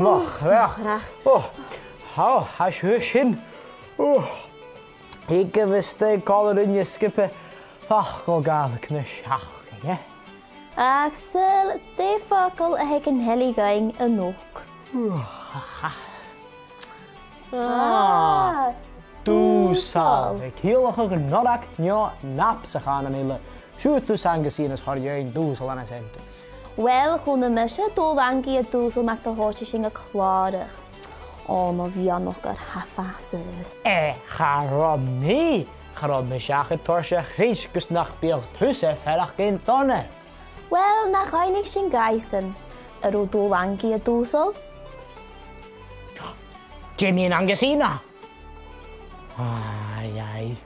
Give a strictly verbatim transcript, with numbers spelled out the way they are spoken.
Moch-reach. Moch-reach. O, tha, tha sibh sin. O, thig a-steach còmhla rinne, sgioba. Facal Gàidhlig na seachdain, eh? Ach saoil dè am facal a th' aig an teaghlach againn a-nochd? Ah, dùsal. Dùsal. A' ciallachadh norrag no nap sa chànan eile. Siuthad thusa, Angus, is thoir dhuinn dùsal anns an t-sentence. Uill, chunnaic mise Dùbhlangaiche a' dùsal mus do thòisich sinn a' clàradh. O, mo bheannachd, gur tha fàs air. Eh, cha robh mi, cha robh mi seachad turas a' chreids gus nach biodh thusa a' faireachdainn dona. Uill, nach aithnich sinn dhaibhsan. An robh Dùbhlangaiche a' dùsal? Dè mu dheidhinn Angusina? Ai, ai.